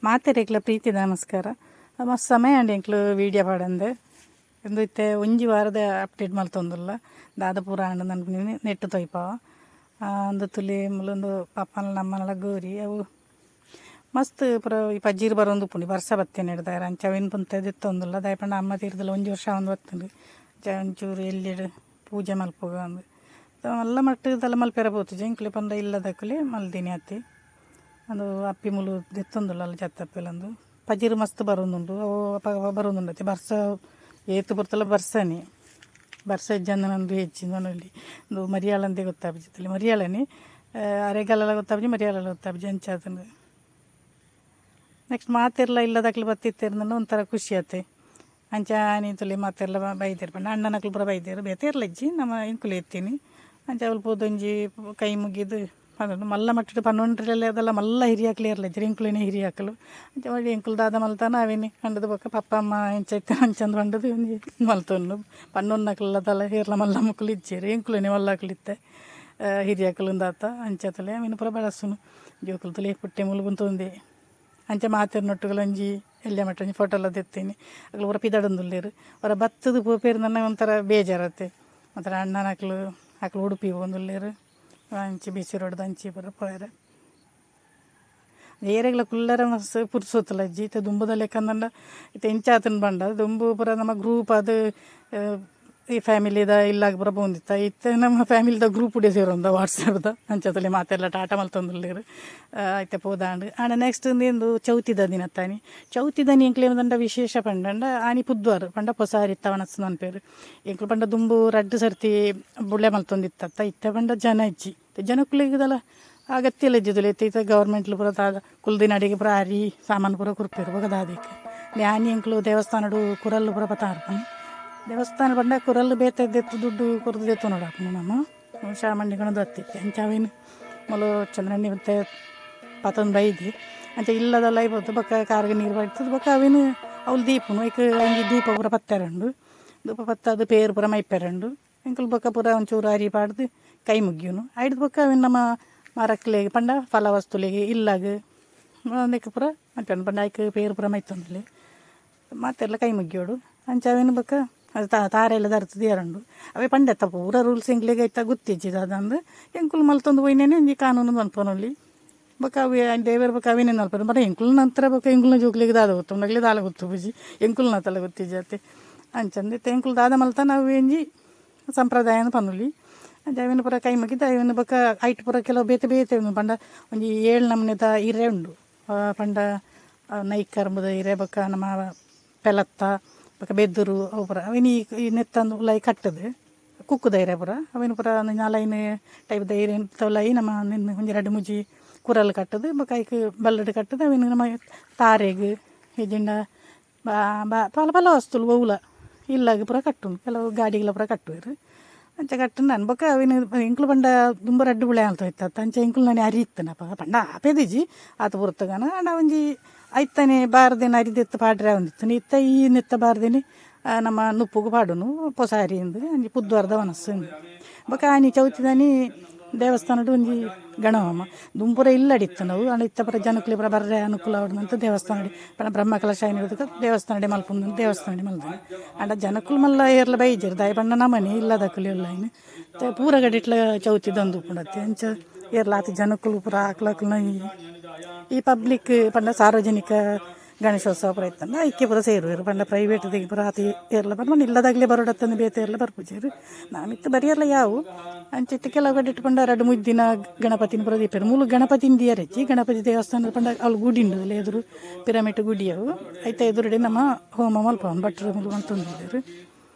ಮಾತೆರೆಗ್ಲ ಪ್ರೀತಿ ನಮಸ್ಕಾರ. ಮಸ್ತ್ ಸಮಯ ಅಂಡ್ ಎಂಕ್ಲು ವೀಡಿಯೋ ಪಾಡಂದೆ ಇಂದು ಇತ್ತೆ ಒಂಜಿ ವಾರದ ಅಪ್ಡೇಟ್ ಮಲ್ತೊಂದುಲ್ಲ ದಾದ ಪೂರ ಆಂಡ್ ನನ್ಪುನಿ ನೆಟ್ ತೊಯ್ಪಾವ ಅಂದು ತುಲಿ ಮುಲೊಂದು ಪಪ್ಪನ ನಮ್ಮನಲ ಗೋರಿ ಅವು ಮಸ್ತ್ ಪೂರ ಈ ಪಜ್ಜೀರು ಬರೊಂದು ಉಪ್ಪುಂಡು ಬರ್ಸ ಬತ್ತೇನೆ ಹಿಡ್ದಾರ ಅಂಚ ಅವಿನ ಪುಂತ ದೆತ್ತೊಂದುಲ್ಲ. ದಾಯೆ ಪಂಡ ಅಮ್ಮ ತೀರ್ದಲ ಒಂಜಿ ವರ್ಷ ಒಂದು ಬತ್ತುಂಡು ಅಂಚ ಒಂಚೂರು ಎಲ್ಲಿಡ್ ಪೂಜೆ ಮಲ್ಪುಗ ಅಂದ್ ಮಲ್ಲ ಮಟ್ಟ್ ದಲ ಮಲ್ಪೆರೆ ಪೋತುಜಿ ಎಂಕ್ಲೆ ಪಂಡ ಇಲ್ಲದಕುಲೆ ಮಲ್ದಿನಿ ಅತ್ತೆ. ಅಂದು ಅಪ್ಪಿ ಮುಲು ದೆತ್ತೊಂದುಲ್ಲ ಅಲ್ಲ ಜತ್ತಪ್ಪೆಲಂದು ಪಜಿರು ಮಸ್ತ್ ಬರೋದುಂಡು ಅವು ಅಪಗ ಬರೋದುಂಡು ಅತ್ತೆ. ಬರ್ಸ ಏತ್ ಪೊರ್ತುಲ ಬರ್ಸನೆ ಬರ್ಸ ಇಜ್ಜಂದೆ ನಂದು ಹೆಚ್ಚಿನ ಉಂದು ಮರಿಯಾಳಂದೇ ಗೊತ್ತಾಪುಜಿ ಮರಿಯಾಳನೆ ಅರೆಗಾಲಲ ಗೊತ್ತಾಪುಜಿ ಮರಿಯಾಳಲ ಗೊತ್ತಾಪುಜಿ ಅಂಚಾತುಂಡು. ನೆಕ್ಸ್ಟ್ ಮಾತೆರ್ಲ ಇಲ್ಲದಕ್ಲು ಬತ್ತಿತ್ತೆರ್ಂಡ ಒಂಥರ ಖುಷಿ ಆತೆ. ಅಂಚ ಆನಿ ತುಲಿ ಮಾತೆರ್ಲ ಬೈದೆರ್ ಪಂಡ ಅಣ್ಣನಕ್ಲು ಪೂರ ಬೈದೆರ್ ಬೇತೆ ಏರ್ಲ ಇಜ್ಜಿ ನಮ್ಮ ಎಂಕುಲು ಇತ್ತೀನಿ. ಅಂಚ ಅವುಲು ಪೋದು ಒಂಜಿ ಕೈ ಮುಗಿದು ಪನೊಡು ಮಲ್ಲ ಮಟ್ಟಿಡ್ ಪನೊಂಡ್ರೆಲ್ಲ ಅದೆಲ್ಲ ಮಲ್ಲ ಹಿರಿಯಾಕ್ಲು ಏರ್ಲ ಇಜ್ಜೆರ್ ಎಂಕುಲೆನೆ ಹಿರಿಯಾಕುಲು. ಅಂಚ ಮಾಡಿ ಎಂಕುಲು ದಾದ ಮಲ್ತಾನ ಅವೇನೆ ಪಂಡುದು ಬೊಕ್ಕ ಪಪ್ಪ ಅಮ್ಮ ಎಂಚ ಇತ್ತೆ ಅಂಚಂದ್ ಪಂಡುದು ಒಂಜಿ ಮಲ್ತೊಂಡು ಪನ್ನೊನ್ನಕ್ಲೆಲ ದಾಲ ಏರ್ಲ ಮಲ್ಲ ಮೊಕುಲು ಇಜ್ಜೆರ್ ಎಂಕುಲೆನೆ ಮಲ್ಲಕುಲು ಇತ್ತೆ ಹಿರಿಯಾಕುಲು ದಾತ ಅಂಚ ತುಲೆ ಅವೆನ್ ಪೂರ ಬಳಸುನು ಜೋಕುಲು ತುಲೆ ಪುಟ್ಟೆ ಮುಲು ಉಂತೊಂದೆ. ಅಂಚ ಮಾತೆರ್ನೊಟ್ಟುಗುಲ ಒಂಜಿ ಎಲ್ಯ ಮಟ್ಟ ಒಂಜಿ ಫೋಟೋ ಎಲ್ಲ ದೆತ್ತೀನಿ. ಅಕುಲು ಪೂರ ಪಿದಡೊಂದುಲ್ಲೆರ್ ಒರ ಬತ್ತುದು ಪೋಪೆರ್ ನನ ಒಂಥರ ಬೇಜಾರತ್ತೆ. ಒಂಥರ ಅಣ್ಣನಕ್ಲು ಅಕ್ಲು ಉಡುಪಿ ಪೋವೊಂದುಲ್ಲೆರ್ ಅಂಚಿ ಬಿ ಸಿ ರೋಡ್ದ ಅಂಚಿ ಪೂರ ಪೋಯೆರ್. ಏರೆಗ್ಲ ಕುಲ್ಲರೆ ಮಸ್ತ್ ಪುರ್ಸೊತ್ತುಲ ಇಜ್ಜಿ. ಇತ್ತೆ ದುಂಬುದ ಲೆಕ್ಕಂದಂಡ ಇತ್ತೆ ಇಂಚ ಆತುಂಡು ಪಂಡ ದುಂಬು ಪೂರ ನಮ್ಮ ಗ್ರೂಪ್ ಆದ್ ಈ ಫ್ಯಾಮಿಲಿದ ಇಲ್ಲಾಗ್ ಪೂರ ಪೋವೊಂದಿತ್ತ. ಇತ್ತೆ ನಮ್ಮ ಫ್ಯಾಮಿಲಿದ ಗ್ರೂಪ್ ಡೇ ಸೇರೊಂದ ವಾಟ್ಸಪ್ದ ಅಂಚ ತುಲೆ ಮಾತೆರ್ಲ ಟಾಟ ಮಲ್ತೊಂದುಲ್ಲೆರ್ ಇತ್ತೆ ಪೋದಾಂಡ್. ಆಂಡ ನೆಕ್ಸ್ಟ್ ಉಂದು ಚೌತಿದ ದಿನತ್ತಾನಿ ಚೌತಿದಾನಿ ಎಂಕ್ಲೆ ದಂಡ ವಿಶೇಷ ಪಂಡಂಡ ಆನಿ ಪುದ್ವಾರ್ ಪಂಡ ಪೊಸ ಅರಿತ್ತ ವನಸ್ ಪನ್ಪೆರ್. ಎಂಕ್ಲು ಪಂಡ ದುಂಬು ರಡ್ಡ್ ಸರ್ತಿ ಬುಳೆ ಮಲ್ತೊಂದಿತ್ತ ಇತ್ತೆ ಪಂಡ ಜನ ಇಜ್ಜಿ ಜನಕುಲೆಗ್ ದಾಲ ಅಗತ್ಯ ಇಜ್ಜಿದುಲೆ. ಇತ್ತೆ ಇತ್ತೆ ಗವರ್ಮೆಂಟ್ಲು ಪೂರ ದಾದ ಕುಲ್ದಿನಡೆಗ್ ಪೂರ ಅರಿ ಸಾಮಾನು ಪೂರ ಕೊರ್ಪೆರ್ ಬೊಕ ದಾದೆಕ್ ಆನಿ ಎಂಕ್ಲು ದೇವಸ್ಥಾನಡ್ ಕುರಲ್ ಪೂರ ಪತಾರ್ಪುನು ದೇವಸ್ಥಾನ ಪಂಡ ಕುರಲ್ ಬೇತೆ ದೆತ್ತ್ ದುಡ್ಡು ಕೊರ್ದು ದೆತ್ತೊನೊಡಾಪುಂಡು ನಮ ಶಾಮಂಡಿ ಕೊನೊದು ಅತ್ತಿತ್ತೆ. ಅಂಚ ಅವೇನು ಮೂಲು ಚಂದ್ರಣ್ಣಿ ಮತ್ತೆ ಪತೊಂದು ಬೈದಿ ಅಂಚ ಇಲ್ಲದಲ್ಲ ಐಪೊತ್ತು ಬೊಕ್ಕ ಕಾರ್ಗ್ ನೀರು ಬರ್ತದೆ ಬೊಕ್ಕ ಅವೇನು ಅವ್ಲು ದೀಪುನು ಐಕ್ ಒಂಜಿ ದೂಪ ಪೂರ ಪತ್ತೆರೆ ಉಂಡು ದೂಪ ಪತ್ತಾದ್ ಪೇರ್ ಪೂರ ಮೈಪೆರೆ ಉಂಡು ಎಂಕುಲು ಬೊಕ್ಕ ಪೂರ ಒಂಚೂರು ಅರಿ ಪಾಡ್ದು ಕೈ ಮುಗಿಯುನು. ಐಡ್ದ್ ಬೊಕ್ಕ ಅವೆನ್ ನಮ್ಮ ಮರಕ್ಲೆಗ್ ಪಂಡ ಫಲವಸ್ತುಲೆಗ್ ಇಲ್ಲಗ್ ಉಂದೆಕ್ ಪೂರ ಮಲ್ಪೆರ್ ಪಂಡ ಐಕ್ ಪೇರ್ ಪೂರ ಮೈತೊಂದುಲ್ಲೆ ಮಾತೆರ್ಲ ಕೈ ಮುಗಿಯೋಡು. ಅಂಚ ಅವೇನು ಬೊಕ್ಕ ಅದು ತಾರೆ ಎಲ್ಲ ದರ್ತ್ ದೀಯರುಂಡು ಅವೇ ಪಂಡೆತ್ತ ಪೂರ ರೂಲ್ಸ್ ಎಂಕ್ಲೆಗ್ ಐತ ಗೊತ್ತಿಜ್ಜಿ ದಾದಂದ್ ಎಂಕುಲು ಮಲ್ತೊಂದು ಪೋಯಿನೇನೆ ಒಂಜಿ ಕಾನೂನು ಮನ್ಪೊನೊಲಿ ಬೊಕ್ಕ ಅವೆ ದೇವೆರ್ ಬೊಕ್ಕ ಅವೇನೆ ಮಲ್ಪೆರ್ ಬಟ್ ಎಂಕುಲು ನಂತರ ಬೊಕ್ಕ ಎಂಕುಲ್ನ ಜೋಕ್ಲೆಗ್ ದಾದ ಗೊತ್ತುಂಡು ಅಕ್ಲೆಗ್ ದಾಲ ಗೊತ್ತುಪುಜಿ ಎಂಕುಲ್ನತಲ ಗೊತ್ತಿಜ್ಜಿ ಅತ್ತೆ. ಅಂಚಂದ್ ಇತ್ತೆ ಎಂಕುಲು ದಾದ ಮಲ್ತನ ಅವೆ ಒಂಜಿ ಸಂಪ್ರದಾಯ ಪನೊಲಿ. ಅಂಚ ಅವೆನ್ ಪೂರ ಕೈ ಮುಗಿದ್ ಅವೆನ್ ಬೊಕ್ಕ ಐಟ್ ಪೂರ ಕೆಲವು ಬೇತೆ ಬೇತೆ ಉಂಡು ಪಂಡ ಒಂಜಿ ಏಳ್ ನಮೂನೆದ ಇರೆ ಉಂಡು ಪಂಡ ನೈಕರ್ಂಬುದ ಇರೆ ಬೊಕ್ಕ ನಮ್ಮ ಪೆಲತ್ತ ಬೊಕ್ಕ ಬೆದುರು ಅವು ಪೂರ ಅವೆನ್ ಈ ನೆತ್ತಂದು ಉಲಾಯಿ ಕಟ್ಟುದು ಕುಕ್ಕುದ ಇರೆ ಪೂರ ಅವೆನ್ ಪೂರ ನಾಲೈನ್ ಟೈಪ್ದ ಇರೆ ಉಲಾಯಿ ನಮ್ಮ ನಿನ್ನ ಒಂಜಿ ರಡ್ಡ್ ಮೂಜಿ ಕುರಲ್ ಕಟ್ಟುದು ಬೊಕ್ಕ ಐಕ್ ಬಲ್ಲಡ್ ಕಟ್ಟುದು ಅವೆನ್ ನಮ್ಮ ತಾರೆಗ್ ಇಜ್ಜಿಂಡ ಪಲ ಪಲ ವಸ್ತುಲು ಒವ್ಲ ಇಲ್ಲಗ್ ಪೂರ ಕಟ್ಟುನು ಕೆಲವು ಗಾಡಿಗ್ಲ ಪೂರ ಕಟ್ಟುವೆರ್. ಅಂಚ ಕಟ್ಟುಂಡು ಬೊಕ್ಕ ಅವೆನ್ ಎಂಕುಲು ಪಂಡ ದುಂಬು ರಡ್ಡ್ ಬುಳೆ ಮಲ್ತೊಂದಿತ್ತ ಅಂಚ ಎಂಕುಲು ನನೆ ಅರಿ ಇತ್ತುಂಡು ಅಪಗ ಪಂಡ ಆಪೆದಿಜಿ ಆತ್ ಪೊರ್ತುಗಾನ ಆಂಡ ಒಂಜಿ ಐತನೆ ಬಾರ್ದಿನ ಅರಿ ದೆತ್ತ್ ಪಾಡ್ರೆ ಆವೊಂದಿತ್ತುಂಡು. ಇತ್ತೆ ಈ ನೆತ್ತ ಬಾರ್ದಿನಿ ನಮ್ಮ ನುಪ್ಪುಗು ಪಾಡುನು ಪೊಸ ಅರಿ ಇಂದ್ ಒಂಜಿ ಪುದ್ವಾರ್ದ ವನಸ್ ಬೊಕ್ಕ ಆನಿ ಚೌತಿದಾನಿ ದೇವಸ್ಥಾನಡ್ ಒಂಜಿ ಗಣಹೋಮ ದುಂಬು ಪೂರ ಇಲ್ಲಡ್ ಇತ್ತುಂಡು ಅವು. ಆಂಡ ಇತ್ತೆ ಪೂರ ಜನಕುಲು ಪೂರ ಬರ್ರೆ ಅನುಕೂಲ ಆವೊಡು ದೇವಸ್ಥಾನಡ್ ಪಂಡ ಬ್ರಹ್ಮ ಕಲಶ ಆಯಿನ ದೇವಸ್ಥಾನಡೆ ಮಲ್ಪುನು ದೇವಸ್ಥಾನಡೆ ಮಲ್ದೆರ್. ಆಂಡ ಜನಕುಲು ಮಲ್ಲ ಏರ್ಲ ಬೈಜೆರ್ ದಾಯೆ ಪಂಡ ನಮನೆ ಇಲ್ಲದಕುಲು ಉಲ್ಲ ಐನ್ ಪೂರ ಗಡಿಟ್ಲ ಚೌತಿ ದಂದು ಉಪ್ಪುಂಡತ್ತೆ ಅಂಚ ಏರ್ಲ ಆತ್ ಜನಕುಲು ಪೂರ ಅಕ್ಲಕ್ಲ್ನ ಈ ಪಬ್ಲಿಕ್ ಪಂಡ ಸಾರ್ವಜನಿಕ ಗಣೇಶೋತ್ಸವ ಪೂರ ಇತ್ತುಂಡ ಐಕೆ ಪೂರ ಸೇರುವೆರ್ ಪಂಡ ಪ್ರೈವೇಟ್ ಪೂರ ಆತ್ ಏರ್ಲ ಪಂಡ ಇಲ್ಲದಾಗಲೇ ಬರೋಡತ್ತಂದು ಬೇತೆ ಏರ್ಲ ಬರ್ಪುಜೆರ್ ನಾನಿತ್ತೆ ಬರಿಯರ್ಲ ಯಾವು. ಅಂಚ ಇತ್ತೆ ಕೆಲವು ಕಡೆಟ್ ಪಂಡ ರಡ್ಡ್ ಮೂಜಿ ದಿನ ಗಣಪತಿನ ಪೂರ ದೀಪೆರ್ ಮೂಲು ಗಣಪತಿನ ದೀಯೆರೆ ಇಜ್ಜಿ. ಗಣಪತಿ ದೇವಸ್ಥಾನ ಪಂಡ ಅವ್ಲು ಗುಡಿ ಉಂಡು ಅಲ್ಲ ಎದುರು ಪಿರಮಿಡ್ ಗುಡಿ ಅವು ಐತ ಎದುರುಡೆ ನಮ್ಮ ಹೋಮ ಮಲ್ಪವನ್ ಭಟ್ರು ಮೂಲು ಮಲ್ತೊಂದುಲ್ಲೆರ್.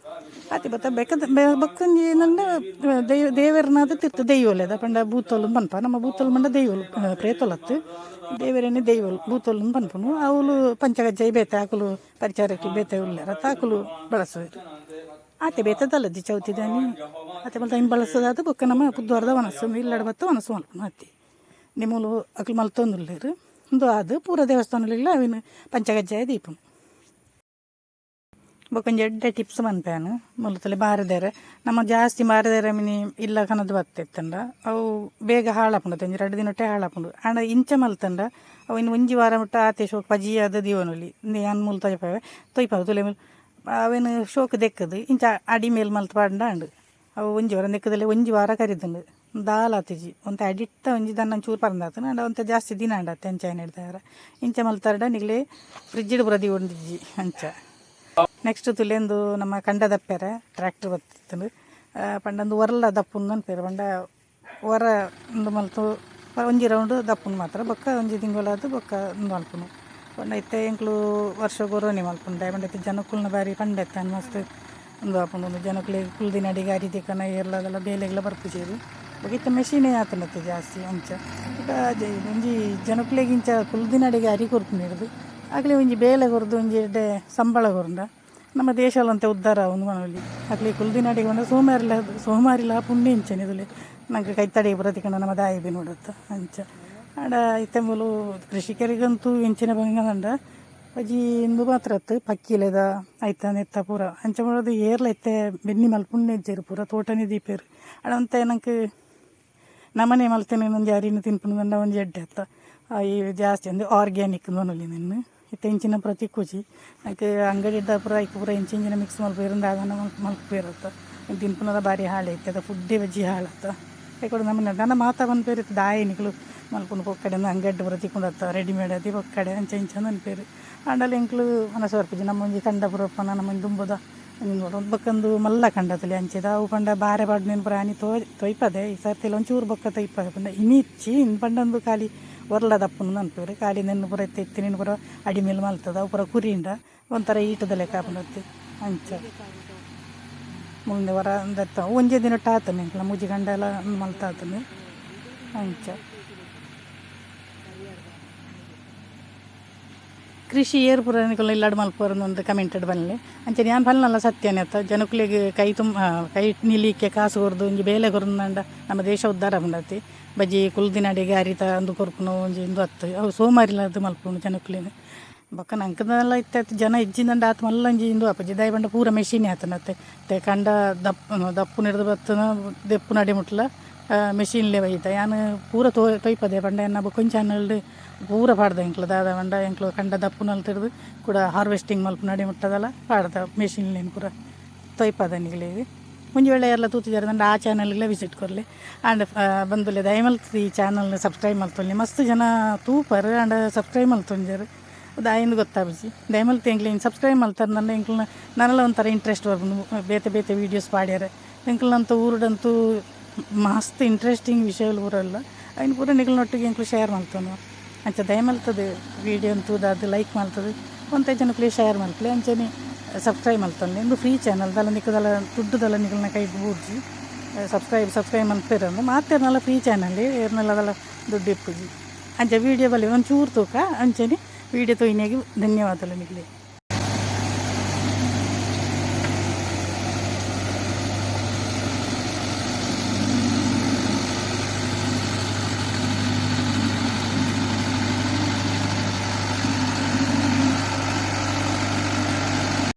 ಆತೆ ಬತ್ತ ಬೆಕ್ಕದ ಬೊಕ್ಕೊಂಜಿ ಏನಂಡ ದೇವೆರ್ನಾದ ತಿರ್ತ್ ದೈವೊಲೆದ ಪಂಡ ಬೂತೊಲು ಪನ್ಪ ನಮ್ಮ ಬೂತೊಲು ಪಂಡ ದೈವೊಲು ಪ್ರೇತೊಲತ್ತ್ ದೇವೆರೆನೆ ದೈವೊಲು ಬೂತೊಲು ಪನ್ಪುನು ಅವ್ಲು ಪಂಚಕಜ್ಜಾಯ ಬೇತೆ ಅಕುಲು ಪರಿಚಾರಕ್ಕೆ ಬೇತೆ ಉಲ್ಲೆರ್ ಅತ್ತ ಅಕುಲು ಬಳಸುವೆರ್. ಆತೆ ಬೇತೆ ದಾಲಜ್ಜಿ ಚೌತಿದಾನಿ ಆತೆ ಮಲ್ತ ಐನ್ ಬಳಸೋದಾದ್ ಬೊಕ್ಕ ನಮ್ಮ ಪುದ್ವಾರ್ದ ವನಸ್ ಇಲ್ಲಡ್ ಬತ್ತ ವನಸ್ ಮಲ್ಪುನು ಅತ್ತೆ ನಿಮೂಲು ಅಕುಲು ಮಲ್ತೊಂದುಲ್ಲೆರ್ ಉಂದು ಆದ್ ಪೂರ ದೇವಸ್ಥಾನೊಲೆಗ್ಲ ಅವೆನ್ ಪಂಚಕಜ್ಜಾಯ ದೀಪುನು. ಬೊಕೊಂಜಿ ಎಡ್ಡೆ ಟಿಪ್ಸ್ ಮನ್ಪೇನು ಮುಲ್ತಲೆ ಬಾರೆದೇರೆ ನಮ್ಮ ಜಾಸ್ತಿ ಬಾರೆದೇರೆ ಮಿನಿ ಇಲ್ಲ ಕನದು ಬತ್ತಿತ್ತಂಡ ಅವು ಬೇಗ ಹಾಳಾಪುಂಡು ಒಂಜಿ ರಡ್ಡ್ ದಿನೊಟ್ಟೆ ಹಾಳಾಪುಂಡು. ಆಂಡ ಇಂಚ ಮಲ್ತಂಡ ಅವು ಇನ್ನು ಒಂಜಿ ವಾರ ಮುಟ್ಟ ಆತೆ ಶೋಕ್ ಪಜಿಯಾದ ದೀವನೊಲಿ ಯಾನ್ ಮೂಲು ತೊಯ್ಪವೆ ತೊಯ್ಪಾವೆ ತುಲೆ ಅವೇನು ಶೋಕ್ ದೆಕ್ಕದು ಇಂಚ ಅಡಿ ಮೇಲ್ ಮಲ್ತ್ ಪಾಡ್ಂಡ ಆಂಡ್ ಅವು ಒಂಜಿ ವಾರ ದೆಕ್ಕದಲ್ಲೇ ಒಂಜಿ ವಾರ ಕರಿದುಂಡು ದಾಲ ಆತಿಜಿ. ಒಂತೆ ಅಡಿತ್ತ ಒಂಜಿ ದನ್ನ ಚೂರು ಪರಂದಾತನ ಆಂಡ ಒಂತೆ ಜಾಸ್ತಿ ದಿನ ಆಂಡತ್ತೆ ಅಂಚ ಹಿಡ್ದಾರ ಇಂಚ ಮಲ್ತಾರ್ಡ ನಿಗ್ಲೆ ಫ್ರಿಜ್ಡ್ ಪೂರ ದೀವೊಂದಿಜ್ಜಿ ಅಂಚ. ನೆಕ್ಸ್ಟ್ ತುಲೆಂದು ನಮ್ಮ ಕಂಡ ದಪ್ಪೆರೆ ಟ್ರ್ಯಾಕ್ಟರ್ ಬತ್ತಿತ್ತಂಡು ಪಂಡಂದು ಒರ್ಲ ದಪ್ಪುಂದು ಅನ್ಪೇರು ಪಂಡ ಒರ ಉಂದು ಮಲ್ತು ಒಂಜಿ ರೌಂಡ್ ದಪ್ಪುಂಡು ಮಾತ್ರ ಬೊಕ್ಕ ಒಂಜಿ ತಿಂಗಳಾದ್ ಬೊಕ್ಕ ಉಂದು ಮಲ್ಪುನು. ಪಂಡ ಇತ್ತೆ ಎಂಕ್ಲು ವರ್ಷಗೊರೊನೆ ಮಲ್ಪುಂಡು ದಾಯೆ ಪಂಡ ಇತ್ತೆ ಜನಕುಲ್ನ ಬಾರಿ ಪಂಡೆತ್ತ ಮಸ್ತ್ ಉಂದು ಆಪುಂಡು. ಉಂದು ಜನಕುಲೆಗ್ ಕುಲ್ದಿನ ಅಡಿಗೆ ಅರಿ ತಿಕ್ಕನ ಏರ್ಲ ಬೇಲೆಗ್ಲ ಬರ್ಪುಜೆರ್. ಬೊಕ ಇತ್ತೆ ಮೆಷಿನೇ ಆತುಂಡತ್ತೆ ಜಾಸ್ತಿ ಅಂಚ. ಬೊಕ ಒಂಜಿ ಜನಕುಲೆಗ್ ಇಂಚ ಕುಲ್ದಿನ ಅಡಿಗೆ ಅರಿ ಕೊರ್ಪುನೆರ್ದ್ ಅಕ್ಲೆಗ್ ಒಂಜಿ ಬೇಲೆ ಕೊರ್ದು ಒಂಜಿ ಎಡ್ಡೆ ಸಂಬಳ ಕೊರ್ಂಡ ನಮ್ಮ ದೇಶಲ ಒಂತೆ ಉದ್ಧಾರ ಆವು ಪನೊಲಿ. ಅಕ್ಲೆಗ್ ಕುಲ್ದಿನ ಅಡಿಗೆ ಪಂಡ ಸೋಮಾರಿಲ ಸೋಮಾರಿಲ ಪುಣ್ಯ ಇಂಚನೆ ತೂಲೆ ನಂಕ್ ಕೈತಡೆ ಪೂರ ತಿಕ್ಕುಂಡ ನಮ್ಮ ದಾಯೆ ಬೆನೊಡತ್ತ ಅಂಚ. ಆಂಡ ಇತ್ತೆ ಮೂಲು ಕೃಷಿಕರಿಗಂತೂ ಎಂಚಿನ ಬಂಗ ಬಜಿ ಇಂದು ಮಾತ್ರ ಅತ್ತ್ ಪಕ್ಕಿಲೆದ ಐತ ನೆತ್ತ ಪೂರ ಅಂಚ ಪಂಡದ್ ಏರ್ಲ ಇತ್ತೆ ಬೆನ್ನಿ ಮಲ್ಪುನೆ ಇಜ್ಜೆರ್ ಪೂರ ತೋಟನೆ ದೀಪೆರ್. ಆಂಡ ಒಂತೆ ನಂಕ್ ನಮನೆ ಮಲ್ತಿನ ಒಂಜಿ ಅರಿನ್ ತಿನ್ಪುನ ಒಂಜಿ ಎಡ್ಡೆ ಅತ್ತ ಈ ಜಾಸ್ತಿ ಅಂದ್ ಆರ್ಗ್ಯಾನಿಕ್ ಪನೊಲಿ ನೆನ್ನ್. ಇತ್ತೆ ಇಂಚಿನ ಪೂರ ತಿಕ್ಕುಜಿ ನಂಕ್ ಅಂಗಡಿದ ಪೂರ ಐಕ್ ಪೂರ ಇಂಚ ಇಂಚಿನ ಮಿಕ್ಸ್ ಮಲ್ಪುವೆರ್ ದಾದನ ಮಲ್ಪುವೆರ್ ಅತ್ತ ತಿನ್ಪುನಲ ಬಾರಿ ಹಾಳೆ ಇತ್ತೆ ಫುಡ್ಡೇ ಬಜಿ ಹಾಳತ್ತ. ಐಕೊಡು ನಮನ ನನ ಮಾತ ಪನ್ಪೆರ್ ಇತ್ತೆ ದಾಯೆ ನಿಕುಲು ಮಲ್ಪುನು ಪೊಕ್ಕಡೆ ಅಂಗಡಿ ಪೂರ ತಿಕ್ಕುಂಡತ್ತ ರೆಡಿಮೇಡ್ ಅತಿ ಪೊಕ್ಕಡೆ ಅಂಚ ಇಂಚ ಪನ್ಪೆರ್. ಆಂಡಲ ಎಂಕ್ಲು ಮನಸ್ ಬರ್ಪುಜಿ ನಮ್ಮ ಒಂಜಿ ಕಂಡ ಪೂರ ಉಪ್ಪುನ ನಮ್ಮ ಒಂಜಿ ದುಂಬುದ ಬೊಕೊಂದು ಮಲ್ಲ ಕಂಡ ತೂಲೆ ಅಂಚೆದ ಅವು ಪಂಡ ಬಾರೆ ಪಾಡ್ದಿನ ಪೂರ ಆನಿ ತೊಯ್ಪದೆ ಈ ಸರ್ತಿಲ ಒಂಚೂರು ಬೊಕ್ಕ ತೊಯ್ಪದೆ ಪಂಡ ಇನಿ ಇಜ್ಜಿ ಇನಿ ಪಂಡ ಖಾಲಿ ಒರ್ಲ ದಪ್ಪುನು ಪನ್ಪೆರ್ ಖಾಲಿ ನೆನ್ನ್ ಪೂರ ಇತ್ತೆ ಇತ್ತಿನೆನ್ ಪೂರ ಅಡಿಮೇಲ್ ಮಲ್ತದ ಅವು ಪೂರ ಕುರಿಂಡ ಒಂಥರ ಈಟದ ಲೆಕ್ಕ ಆಪುಂಡತ್ತೆ ಅಂಚ. ಮುಂದೆ ವರ ದತ್ತ ಒಂಜೇ ದಿನಟ್ ಆತುಂಡು ಎಂಕ್ಲ ಮೂಜಿ ಕಂಡಲ ಮಲ್ತಾತುಂಡು ಅಂಚ. ಕೃಷಿ ಏರ್ ಪೂರ ನಿಕುಲು ಇಲ್ಲಡ್ ಮಲ್ಪುವರ್ ಒಂದು ಕಮೆಂಟೆಡ್ ಬನ್ಲೆ. ಅಂಚನೆ ಯಾನ್ ಪನ್ಲಲ್ಲ ಸತ್ಯನೆ ಅತ್ತ ಜನಕುಲೆಗ್ ಕೈ ತುಂಬ ಕೈ ನಿಲಿಕೆ ಕಾಸು ಕೊರ್ದು ಒಂಜಿ ಬೇಲೆ ಕೊರ್ಂಡ ನಮ್ಮ ದೇಶ ಉದ್ಧಾರ ಆಪುಂಡತ್ತೆ. ಬಜಿ ಕುಲ್ದಿನಡೆಗೆ ಅರಿತ ಅಂದು ಕೊರ್ಪುನ ಒಂಜಿ ಉಂದು ಅತ್ತ್ ಅವು ಸೋಮಾರಿಲಾದ್ ಮಲ್ಪುನು ಜನಕುಲೆನ್. ಬೊಕ್ಕ ನಂಕದಲ್ಲ ಇತ್ತೆ ಜನ ಇಜ್ಜಿಂದಂಡ ಆತ್ ಮಲ್ಲ ಒಂಜಿ ಇಂದು ಆಪುಜಿ ದಾಯೆ ಪಂಡ ಪೂರ ಮೆಷಿನ್ ಆತುಂಡತ್ತೆ. ಇತ್ತೆ ಕಂಡ ದಪ್ಪು ಹಿಡ್ದು ಬತ್ತುನ ದೆಪ್ಪು ನಡೆ ಮುಟ್ಲ ಮೆಷಿನ್ಲೆ ಬೈತ ಯಾನ್ ಪೂರ ತೊಯ್ಪದೆ ಪಂಡ ಎನ್ನ ಬೊಕೊಂಜಿ ಚಾನಲ್ಡ್ ಪೂರ ಪಾಡ್ದ ಎಂಕ್ಲ ದಾದ ಪಂಡ ಎಂಕ್ಲು ಕಂಡ ದಪ್ಪುನಲ್ತಿರ್ದು ಕೂಡ ಹಾರ್ವೆಸ್ಟಿಂಗ್ ಮಲ್ಪುನ ನಡೆ ಮುಟ್ಟದಲ್ಲ ಪಾಡ್ದ ಮೆಷಿನ್ಲೆನ್ ಪೂರ ತೊಯ್ಪದ ನಿಕ್ಲೆಗ್. ಒಂಜಿ ವೇಳೆ ಏರ್ಲ ತೂತುಜೆರ್ ಆ ಚಾನಲ್ಗ್ಲ ವಿಸಿಟ್ ಕೊರ್ಲೆ. ಆಂಡ ಬಂದುಲೆ ದಯಮಲ್ತ್ ಈ ಚಾನಲ್ನ್ ಸಬ್ಸ್ಕ್ರೈಬ್ ಮಲ್ತೊನ್ಲೆ. ಮಸ್ತ್ ಜನ ತೂಪರ್ ಆಂಡ ಸಬ್ಸ್ಕ್ರೈಬ್ ಮಲ್ತೊಂಜೆರ್ ದಾಯೆಂದ್ ಗೊತ್ತಾಪುಜಿ. ದಯಮಲ್ತ್ ಎಂಕ್ಲೆನ್ ಸಬ್ಸ್ಕ್ರೈಬ್ ಮಲ್ತರ್ಂಡ ಎಂಕ್ಲ್ನ ನನಲ ಒಂಥರ ಇಂಟ್ರೆಸ್ಟ್ ಬರ್ಪುಂಡು ಬೇತೆ ಬೇತೆ ವೀಡಿಯೋಸ್ ಪಾಡ್ಯರೆ. ಎಂಕ್ಲ್ನಂತ ಊರುಡಂತೂ ಮಸ್ತ್ ಇಂಟ್ರೆಸ್ಟಿಂಗ್ ವಿಷಯಲು ಪೂರ ಉಲ್ಲ ಐನ್ ಪೂರ ನಿಕಲ್ನೊಟ್ಟಿಗೆ ಎಂಕ್ಲು ಶೇರ್ ಮಲ್ತೊನುವ. ಅಂಚ ದಯಮಲ್ತುದು ವೀಡಿಯೋನ್ ತೂದಾದ್ ಲೈಕ್ ಮಲ್ತುದು ಒಂತೆ ಜನಕ್ಲೆಗ್ ಶೇರ್ ಮಲ್ಪುಲೆ ಅಂಚನೆ ಸಬ್ಸ್ಕ್ರೈಬ್ ಮಲ್ತೊನ್ಲೆ. ಉಂದು ಫ್ರೀ ಚಾನಲ್ ದಾಲ ನಿಕ್ ದಾಲ ದುಡ್ಡು ದಾಲ ನಿಕಲ್ನ ಕೈಟ್ ಬೂರ್ಜಿ. ಸಬ್ಸ್ಕ್ರೈಬ್ ಸಬ್ಸ್ಕ್ರೈಬ್ ಮಲ್ಪೆರ್ ಮಾತೆರ್ನಲ ಫ್ರೀ ಚಾನಲ್ ಏರ್ನಲ ದಾಲ ದುಡ್ಡು ಇಪ್ಪುಜಿ. ಅಂಚ ವೀಡಿಯೋ ಬಲೆ ಒಂಚೂರು ತೂಕ ಅಂಚನೆ ವೀಡಿಯೋ ತೂಯಿನೆಗ್ ಧನ್ಯವಾದಲು ನಿಕ್ಲೆಗ್.